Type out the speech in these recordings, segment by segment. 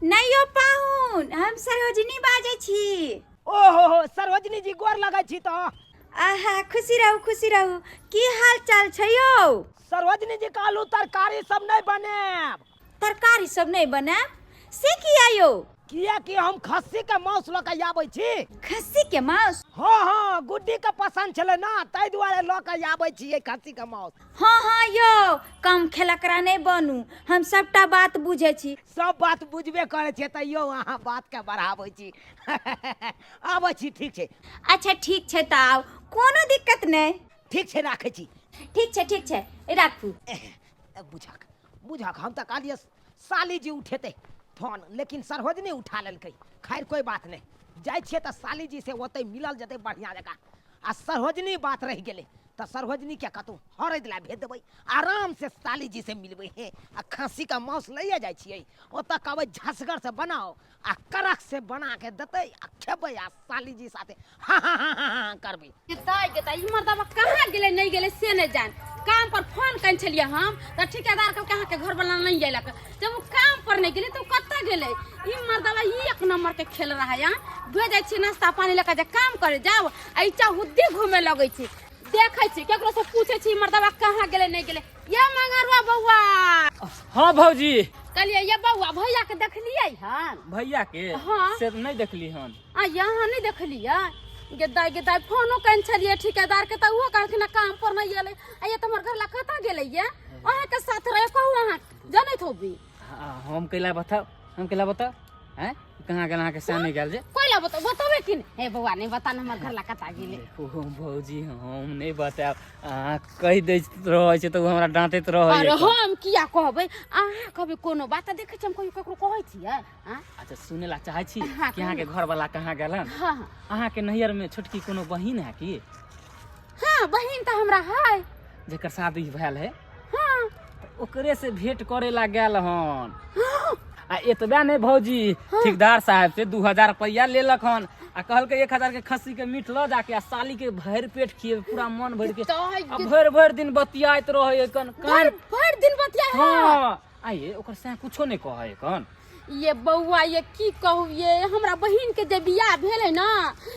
नहि यौ पाहुन, हम सरोजिनी बाजै छी। ओहो हो, सरोजिनी जी गोर लगै छी तऽ। आहा, खुशी रहू, खुशी रहू। की हाल चाल छै यौ? सरोजिनी जी, कहलहुँ तरकारी सब नहि बनायब। तरकारी सब नहि बनायब से किया यौ? किएकि हम खस्सी के मांस लऽ के आबै छी। खस्सी के मांस? हाँ हाँ, गुड्डी के पसंद छलै ना, ताहि दुआरे लऽ के आबै छियै खस्सी के मांस। हाँ हाँ यौ, कम खेलकरा नहि बनू, हम सबटा बात बुझै छी। सब बात बुझबे करै छियै, तैयो अहाँ बात के बढ़ाबै छी। आबै छी, ठीक छै। अच्छा ठीक छै, तऽ आउ, कोनो दिक्कत नहि। ठीक छै, राखै छी। ठीक छै, ठीक छै, राखू। बुझक बुझक, हम तऽ कहलियै साली जी उठेतै फोन, लेकिन सरोजनी उठा लेलकै। खैर कोइ बात नहि, जाइ छियै तऽ साली जी से ओतहि मिलल जेतै बढ़िआँ जकाँ। आ सरोजनी बात रहि गेलै तऽ सरोजनीके कतहु हरदि लए भेज देबै, आरामसँ साली जी से मिलबै। हे, आ खस्सीके मांस लैए जाइ छियै, ओतऽ कहबै झसगर से बनाओ, आ कड़क से बना के देतै आ खेबै आ साली जी साथे हा हा हा हा हा करबै। ताइ के ताइ, ई मर्दबा कहाँ गेलै नहि गेलै से नहि जान। काम पर फोन कयने छलियै हम तऽ ठेकेदार कहलकै अहाँके घर वाला नहि अयलक। जब ओ काम पर नहि गेलै तऽ ओ कतऽ गेलै? ई मर्दबा ई एक नंबर के खेल रहा है। यहाँ भेजै छियै नाश्ता पानी लऽ कऽ जे काम करे जाओ, आ ई चहुद्दी घूमे लगै छै। देखै छी, केकरो से पूछै छी, ई मर्दबा कहाँ गेलै नहि गेलै। ये मंगरुआ बौआ। हाँ भौजी। कहलियै ये बौआ, भैया के देखलियै हन? भैया के? हाँ। से नहि देखली हन। आ यहाँ नहि देखलियै? गेदाय गेदाय, फोनो कयने छलियै ठेकेदार के तऽ ओहो कहलखिन काम पर नहि एलै। आ ये तऽ हमर घर ला कतऽ गेलै ये? अहाँके साथ रहे, कहू, अहाँ जनैत होबी। हाँ, हम कैला बताउ, हम कैला बताउ हैं, कहाँ गेल अहाँके सामने गेल जे कोइला बताउ, बतेबै कि नहि? हे बौआ, नहि बता ने हमर घर ला कतऽ गेलै। ओ भौजी, हम नहि बतायब, अहाँ कहि दैत रहै छै तऽ ओ हमरा डाँटैत रहै। अरे हम किया कहबै? अहाँ कहबै कोनो बात तऽ देखै छी, हम कहियो ककरो कहै छियै? आँ? अच्छा, सुनै ला चाहै छी हाँ, कि अहाँके घरवाला कहाँ गेलन? हाँ हाँ। अहाँके नैहर में छोटकी कोनो बहिन है की? हाँ, बहिन तऽ हमरा है। जेकर शादी भेल है? हाँ। तऽ ओकरे से भेंट करे ला गेल हन। आ एतबे नहि भौजी, ठेकेदार साहब से 2000 रुपया लेलक हन आ कहलकै 1000 के खस्सी के मीट लऽ जाके आ साली के भरि पेट खिएबै, पूरा मन भरि के। आ भरि भरि दिन बतियाइत रहै कन कान भरि दिन बतियाइ है। हाँ, आ ये ओकर सैं कुछो नहि कहै कन। ये बौआ, ये की कहू, ये हमरा बहिन के जे बियाह भेलै ना,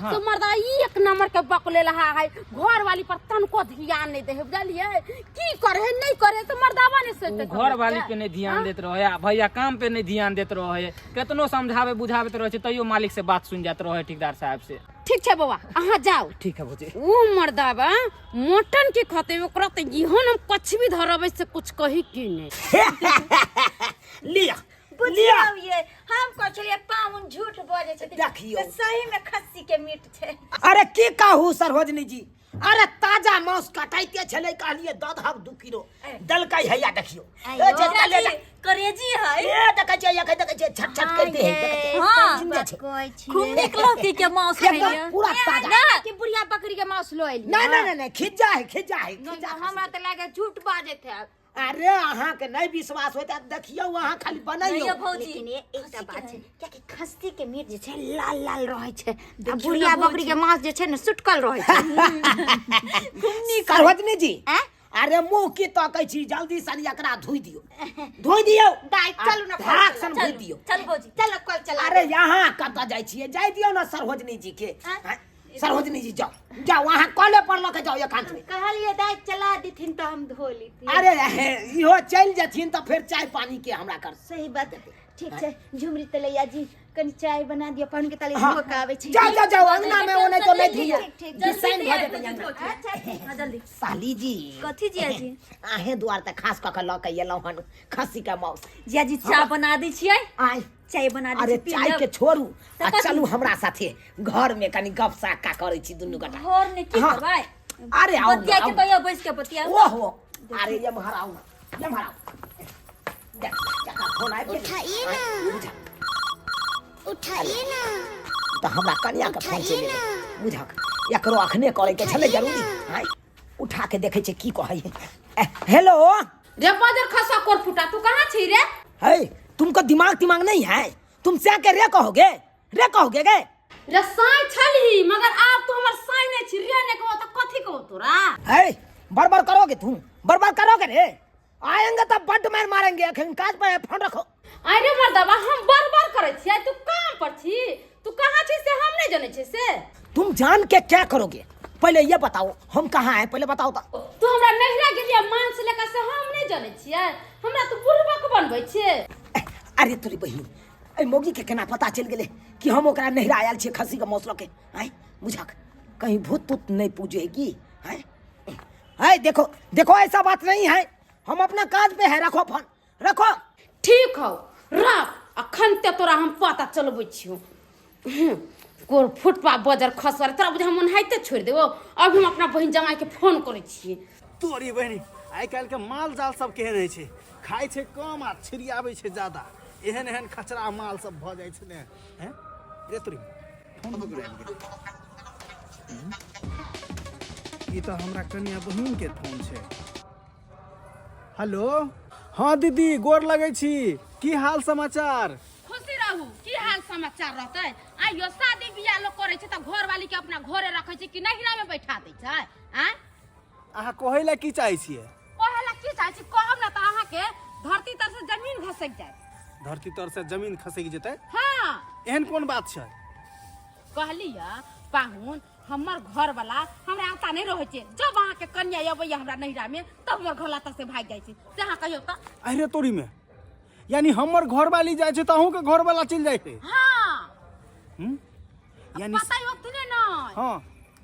हाँ। तो मर्दा ई एक नंबर के बकले रहा है, घर वाली पर तनको ध्यान नहीं दे है, बुझलियै? की करे है नहीं करे है, तो मर्दावा नहीं सोचते। ओ घर वाली पे नहीं ध्यान देत रहे आ भैया काम पे नहीं ध्यान देत रहे, केतनो समझावे बुझाबैत रहे छै तैयो मालिक से बात सुन जात रहे, ठेकेदार साहब से। ठीक छै बौआ, अहाँ जाओ। ठीक है भौजी। ओ मर्दावा मटन के खते, ओकरा तो इहो हम कुछ भी धरबै से कुछ कही की नहीं। लिअ। बुझियौ ये, हम कहै छलियै पाहुन झूठ बजै छथिन। देखियौ। तऽ सही में खस्सी के मीट छै। अरे की कहू सरोजनी जी, अरे ताजा मांस कटाइते छलै, कहलिए दऽ दहक 2 किलो, देलकै हैया देखियौ। ए जे कलेजा करेजी है। ए देखै छियै, एखन देखै छियै छट छट करिते है, देखै छियै। हाँ। जिंदे छै। खूब नीक लौकी के मांस एकदम खैलियै। पूरा ताजा। ना कि बुढ़िया बकरी के मांस लो एलियै। नहीं नहीं नहीं नहीं, खिज्जा है, खिज्जा है, खिज्जा। हमरा तऽ लागे झूठ बाजैत है। अरे अहाँ के नहीं विश्वास होता, देखियौ अहाँ खाली बनैयौ। नहीं भौजी। लेकिन ये एकटा बात छै, कियाकि खस्सी के मीट जे छै लाल लाल रहै छै आ बुढ़िया बकरी के मांस जे छै ने सुटकल रहै छै। सरोजनी जी। आँय? अरे मुंह की तकै छी, जल्दी सन एकरा धोइ दियौ, धोइ दियौ। दाइ चलू ने, धाक सन धोइ दियौ। चल भौजी। चलो कल चला। अरे यहाँ कतऽ जाइ छियै, जाइ दियौ ने सरोजनी जी के। आँय? सरोजनी जी जाओ जाओ, अहाँ कॉले पर लऽ के जाओ एकांत में। कहलियै दाइ चला देथिन तऽ हम धो लेती। अरे हे, इहो चलि जेथिन तऽ फेर चाय पानी के हमरा कर। सही बात, ठीक छै। झुमरी तलैया जी, कनी चाय बना दियौ पान के, ताली हाँ। धो के आबै छी। जाओ जाओ जाओ, अंगना में ओने तो नहीं धोइयो। ठीक, ठीक। डिसाइन भऽ जेतै अंगना। अच्छा ठीक। हाँ, जल्दी। साली जी। कथी जिया जी? अहें दुआर तऽ खास कऽ के लऽ के एलहुँ हन खस्सी के मांस। जिया जी, चाय बना दै छियै। आय। चाय बना दै अरे छी, पी चाय लेब। के छोड़ू आ कथी? चलू हमरा साथे घर में, कनी गप साक्का करै छी दुनू गोटा। घर में की हाँ। करबै? अरे आउ ने, बतिया के आउ। कहियो बैस के बतिया। ओहो, अरे ये महर आउ, ये महर आउ। देख, जका फोन आबि गेल। उठाइए ना। बुझा। उठाइए ना। तऽ हमरा कनिया के फोन चलि एलै, बुझक एकरो अखने करे के छलै जरूरी। आँय, उठा के देखै छै की कहै है। ए, हेलो। रे बजर खसा कोर फुटा, तू कहाँ छी रे? है, तुमको दिमाग तिमाग नहीं है? तुम से के रे कहोगे, रे कहोगे गे? रे साई छलही, मगर आब तू हमर साई नहीं छी, रे नहीं कहो तऽ कथी कहो तोरा? है, बड़बड़ करोगे तुम, बड़बड़ करोगे रे? आएंगे तब बड्ड मार मारेंगे, अखन काज पर है, फोन रखो। अरे मर्दबा, हम बड़बड़ जान के क्या करोगे? पहले ये बताओ हम कहाँ हैं, पहले बताओ तो। तू हमरा नहिरा गेलियै मांस लेकर से हम नहि जनै छियै, हमरा तू बुढ़बक बनबै छियै। अरे तोरी बहिन, एहि मौगी के केना पता चलि गेलै कि हम ओकरा नहिरा आयल छियै खस्सी के मांस लऽ के? आँय बुझक कहीं भूत तूत नहीं पूजे है की? आँय है देखो देखो, ऐसा बात नहीं है, हम अपना काज पे है। रखो फोन रखो। ठीक हौ रख, अखन ते तोरा हम पता चलबै छियौ। कोर फुटपा बजर खसर तोरा बुझा हम ओनाहिते छोड़ि देबो। अभी हम अपना बहिन जमाई के फोन करै छियै। तोरी बहिनी, आइ काल्हि के माल जाल सब केहन होइ छै, खाइ छै कम आ छिड़ियाबै छै ज्यादा। एहन एहन खचरा माल सब भऽ जाइ छै ने। हैं रे तोरी, फोन ककरो आबि गेलै? ई तऽ हमरा कनिया बहिन के फोन छै। हेलो, हाँ दीदी, गोर लगै छी, की हाल समाचार? खुशी रहू। की हाल समाचार रहतै? आइयो शादी बियाह लोग करै छै तऽ घरवाली के अपना घरे रखै छै कि नहिरा में बैठा दै छै? आँय अहाँ कहै लए की चाहै छियै? कहै लए की चाहै छी? कहब ने तऽ अहाँके धरती तर से जमीन घसकि जायत। धरती तर से जमीन खसकि जेतै? हाँ। एहन कोन बात छै? कहलियै पाहुन, हमर घरवाला हमरा आता नहि रहै छै। जब अहाँके कन्या अबैया हमरा नैहरा में तब हमर घरवाला तऽ से भागि जाइ छै, से अहाँ कहियौ तऽ। अरे तोरी में, यानी हमर घरवाली जाइ छै तऽ अहूँके घरवाला चलि जाइ छै? हाँ। हम्म? यानी पता ही ओतने नहि। हाँ।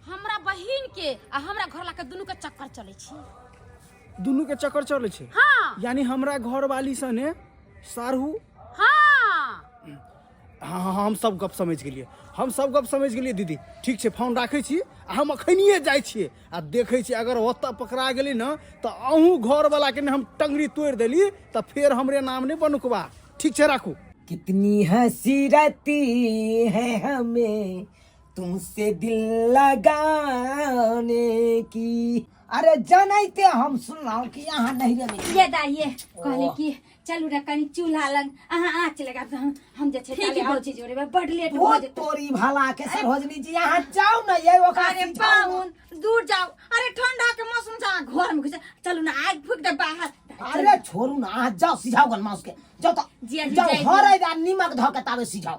हमरा बहिन के आ हमरा घरवाला के दुनू के चक्कर चलै छै। दुनू के चक्कर चलै छै? हाँ। यानी हमरा घरवाली सने सारहू? हाँ। हाँ हाँ, हम सब गप समझि गेलियै, हम सब गप समझि गेलियै दीदी। ठीक छै, फोन राखै छी आ हम अखनिए जाइ छियै आ देखै छियै, अगर ओतऽ पकड़ा गेली ने तऽ अहूँ घरवलाके ने हम टंगरी तोड़ि देली तऽ फेर हमरे नाम नहि बनुकबा। ठीक छै, राखू। कितनी हंसी रहती है हमें तुमसे दिल लगाने की। अरे जनैते हम सुनलहुँ कि अहाँ नहीं रहे। ये दाई ये कहले कि चलू ने कनी चूल्हा लग अहाँ आँच लगा हम जे छै ताले और चीज जोड़ेबै, बड लेट वो भऽ जेतै। तोरी भला के सरोजनी जी, अहाँ जाउ ने ये ओकरा अरे सिझाउ ने। पाहुन दूर जाउ, अरे ठंडा के मौसम छै, अहाँ घर में घुस चलू ने, आगि फूक दे बाहर। अरे छोड़ू ना, अहाँ जाउ सिझाउ गन माउस के, जाउ तऽ जिया जी, जाउ जाइ हरैद आ नीमक धऽ के ताबे सिझाउ।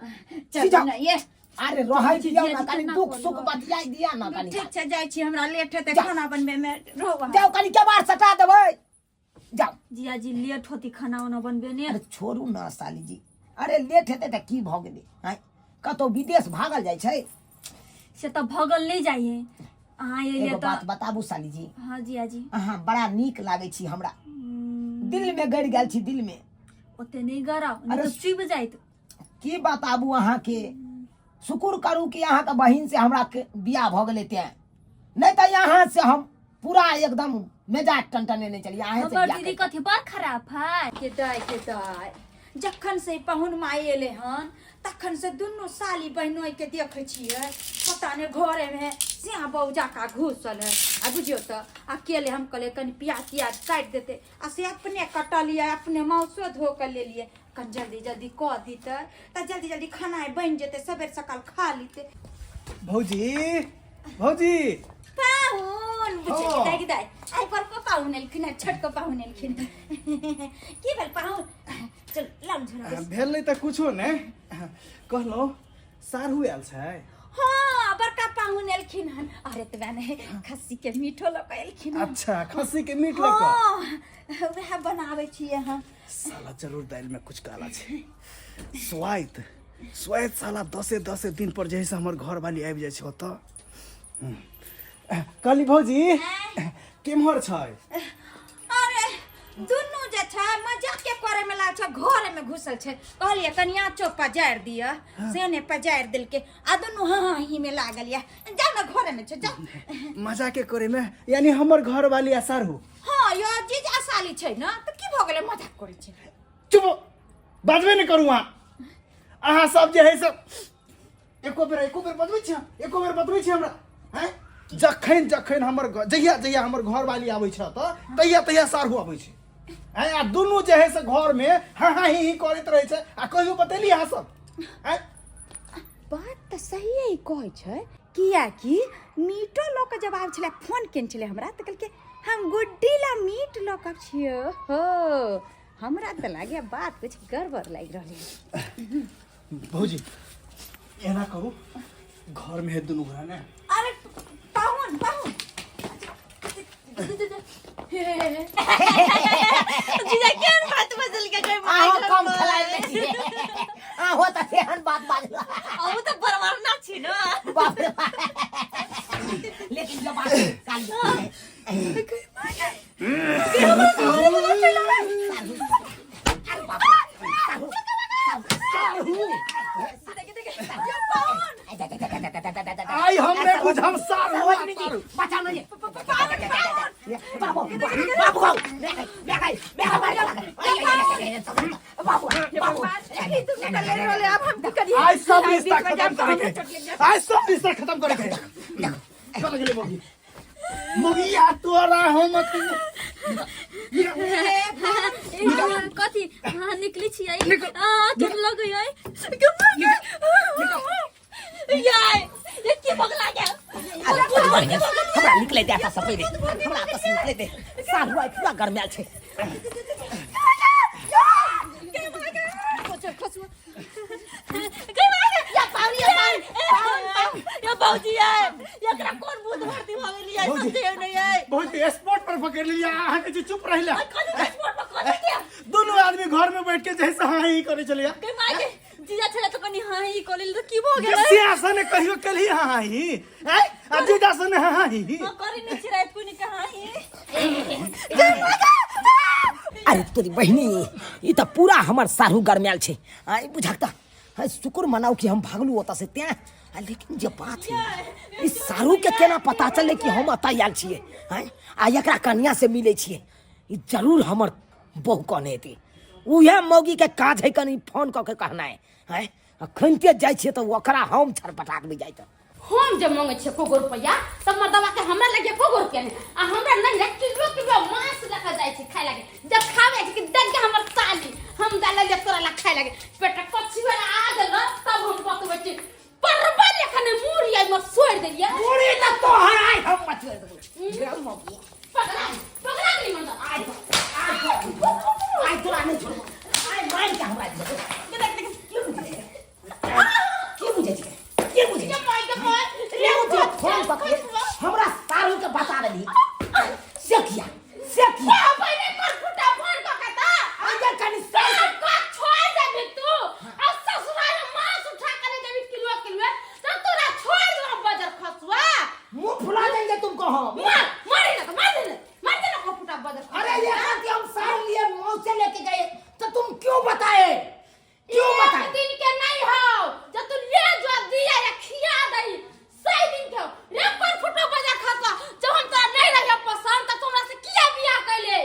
चलू सिझाउ। ने ये। अरे रहै दियौ जिया ना जी, कनी, केना दुख बोलू? सुख बतियाइ दिया ना कनी। ठीक छै, जाइ छी, हमरा लेट हेतै जाउ। खाना बनबै में, रहू अहाँ। जाउ कनी केबाड़ सटा देबै, जाउ। जिया जी लेट होती खाना उना बनबे ने। अरे छोड़ू ना साली जी, अरे लेट हेतै तऽ की भऽ गेलै? आँय कतौ विदेश भागल जाइ छै? से तऽ भगल नहीं जाइए अहाँ एलियै एगो तऽ। बात बताबू साली जी? हाँ जिया जी। अहाँ बड़ा नीक लागै छी हमरा, दिल में गड़ि गेल छी दिल में। ओते नहीं गराउ नहीं अरे तऽ चुबि जाइत। की बताबू अहाँके, शुक्र करू कि अहाँके बहिन से हमरा बियाह भऽ गेलै तें, नहीं तऽ यहाँ से हम पूरा एकदम मेजाज टनटने चलिए अहें से हमर बियाह दीदी करिके। कथी बड़ खराब है। के दाय के दाय, जखन से पाहुन माय एले हन तखन से दुनू साली बहिनोई के देखे छियै, पता नहीं घरे में सिया बहू जाका घुसल है। आ बुझियौ तऽ अकेले हम कहलियै कनि प्याज तियाज काटि देतै, आ से अपने कटलियै, अपने माउसो धो कऽ लेलियै। कनि जल्दी जल्दी कऽ दितै तऽ जल्दी जल्दी खाना बनि जेतै, सबेर सकाल खा लितै। भौजी, भौजी। पाहुन बुझे हाँ। दाइ दाइ, आइ बड़को पाहुन एलखिन हँ, छोटको पाहुन एलखिन। की भेल पाहुन? चल लाम झोरा। भेल नहि तऽ कुछो नहि, कहलहुँ साढ़ू आयल छै? हाँ बड़का पाहुन एलखिन हन। अरे तबे नहि, खस्सी के मीठो लऽ कऽ एलखिन हन। अच्छा, खस्सी के मीट लऽ कऽ? हाँ वएह बनाबै छियै हम। साला जरूर दालि में कुछ काला छै। स्वाइत स्वाइत साला दसे दसे दिन पर जे है से हमर घरवाली आबि जाइ छै ओतऽ। कहली भौजी केम्हर छै? अरे दुनू जे छै मजाक के करे में लागल छै, घर में घुसल छै। कहलिए कनिया चौक पजारि दिअ, से ने पजारि देलकै, आ दुनू हाँ हाँ ही में लागल या। जाउ ने घर में छै, जाउ। मजाक के करे में यानी हमर घरवाली आ साढ़ू? हाँ यो जीजा साली छै ने तऽ की भऽ गेलै, मजाक करै छै। चुप, बाजबे नहि करू अहाँ। अहाँ सब जे है से एको बेर एको बेर बजबै छी, एको बेर बतबै छी हमरा? हैं जखन जखन हमर जहिया जहिया हमर घरवाली आबै छै तऽ तहिया तहिया साढ़ू आबै छै। हैं आ दुनू जे है से घरमे हाँ हाँ ही ही करैत रहै छै, आ कहियो बतेली अहाँ सब? हैं बात तऽ सहिए कहै छै, किएकि मीटो लऽ कऽ जब आबै छलै, फोन केने छलै हमरा तऽ कहलकै हम गुड्डी ला मीट लऽ कऽ छियै हो। हमरा तऽ लागैए बात कुछ गड़बड़ लागि रहल है। भौजी एना करू, घर में है दुनू गोरा ने। पाहुन पाहुन जीजा केहन बात बजल के कोई माय अहाँ घर कम पर। खेलाइ नहि छियै अहाँ तऽ तेहन बात बाजला अहूँ तऽ परवरना छी न बाप रे बाप। लेकिन जब बात काली अरे बाप रे, साहू, साहू, साहू। आइ हम नहि बुझम सार हुआ बचाओ नहीं बाबू बाबू बाबू बाबू अब हम की करिए आइ सब रिश्ता खत्म करे के आइ सब रिश्ता खत्म करे के चल गेलै मौगी मौगिया तोरा हम कथी हाँ निकली छियै आ चोट लग गई यार ये की पगला गेल हमरा निकले दे सब पहिले हमरा आपस निकले दे सारू आइ पूरा गरमायल छै या पाउनी या पाउनी या बाबूजी यार एकरा कोन भूत भर्ती भऽ गेल यार समझे नहीं है बहुत स्पॉट पर पकड़ लिया अहाँ के जे चुप रहिला कथी के स्पॉट पर कथी के दुनू आदमी घर में बैठ के जैसे हाँ ही करे चलिया के माय के जीजा छले तो कनी हां ही कॉलेज तो की भऽ गेलै सिया ने कहियो केलही हाँ ही ऐ आ जीजा से ने हाँ ही हां करी नहीं छी रात को नहीं कहां ही अरे तोरी बहिनी ई तऽ पूरा हमर सारू गरमायल छै आ ई बुझक तऽ हाँ, शुक्र मनाउ कि हम भागलू ओतऽ से तें आ लेकिन जे बात है ई सारू के केना पता चललै कि हम एतऽ आयल छियै आँय आ एकरा कनिया से मिलै छियै ई जरूर हमर बहु कहने हेतै उएह मौगीके काज है कनि फोन कऽ के कहनाइ आँय अखनते जाइ छियै तऽ ओकरा हम छरपटा देबै जाइ तऽ हम जे मांगे छियै एको गो रुपैआ तऽ मर्दवा के हमरा लगे एको गो रुपैआ नहि आ हमरा नहीं रहे किलो किलो मांस लऽ के जाइ छै खाय लागे जब खावे छै कि देख के हमर साली हम डाले ले तोरा ला खाय लागे पेट कच्ची वाला आ गेल तब हम बतबै छी परबल एखन मूड़ी आई में सोड़ देलियै मुड़ी तऽ तोहर आइ हम मचोड़ि देबौ मौगी पकड़ा पकड़ा गेली मर्दवा आइ आइ तोरा नहि छोड़बौ आइ मारि के हमरा देबौ की बुझै की बुझै छी की बुझै छी माय के माय रे ओ जे फोन पकड़े हमरा सारू के बता देली से किया से किया पहिले कर फुटा फोन क के ता आगे कनी सार का छोड़ देबी तू आ ससुराल में मांस उठा के ले देबी किलो किलो तो तोरा छोड़ दो बजर खसुआ मुंह फुला देंगे तुमको हम मार मारे ना तो मार दे मार दे ना फुटा बजर खसुआ। अरे ये बात हम सार लिए मौत से लेके गए तो तुम क्यों बताए क्यों एक बताए दिन के नहीं हो जब तू ले जो दिया या खिया दई सही दिन के हो रे पर फुटो बजा खसुआ जब हम तोरा नहीं रहे पसंद तो तोरा से किया बियाह कैले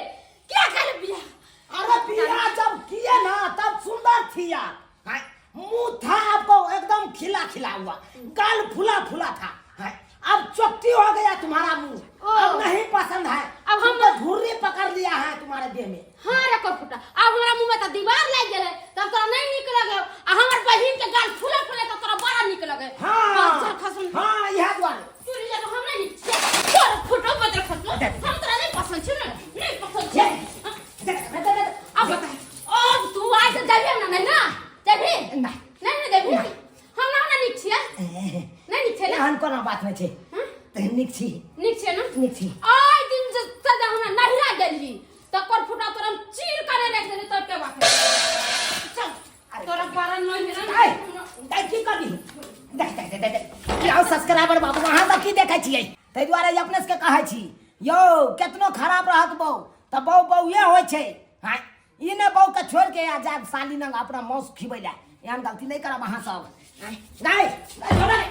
किया कैले बियाह अरे बियाह जब किए ना तब सुंदर थी यार हाँ, मुंह था आपको एकदम खिला खिला हुआ गाल फुला फुला था हाँ, अब चोटी हो गया तुम्हारा मुंह अब नहीं पसंद है अब हम- तुमको झुर्री पकड़ लिया है तुम्हारे देह में हाँ रे फुटा अब हमरा मुंह में त दीवार लाग गेलै तब तोरा नहीं नीक लगे आ हमर बहिन के गाल फूले फूले त तोरा बड़ा नीक लगे हाँ चल खसुन हाँ यह द्वारे तू ले जा हम नहीं नीक छियै तोर फुटो बदल खसुन हम तोरा नहीं पसंद छियै ने नहीं पसंद छियै अब बता अब तू आइ से जाबी हमरा नहीं ना जाबी ना। नहीं ना जाबी हम ना ना नीक छियै नहीं नीक छियै ना एहन कोनो बात नहि छै तहन नीक छी नीक छियै ना नीक छी आइ दिन जे सजा हमरा नहिरा गेली तकर फुटा तोरा हम चीर करे राखि देली तब के बात चल तोरा बारा नहीं है दाइ दाइ की करबी दाइ दाइ दाइ दाइ यौ सब्सक्राइबर बाबू अहाँ सब की देखै छियै ताहि दुआरे अपने सबके कहै छी यौ केतनो खराब रहत बहू तऽ बहू बहुए होइ छै हँ ई नहि बहूके छोड़ि के आ जायब साली नंग अपना मौस खिबै लए एहन गलती नहि करब अहाँ सब दाइ दाइ छोड़ऽ ने।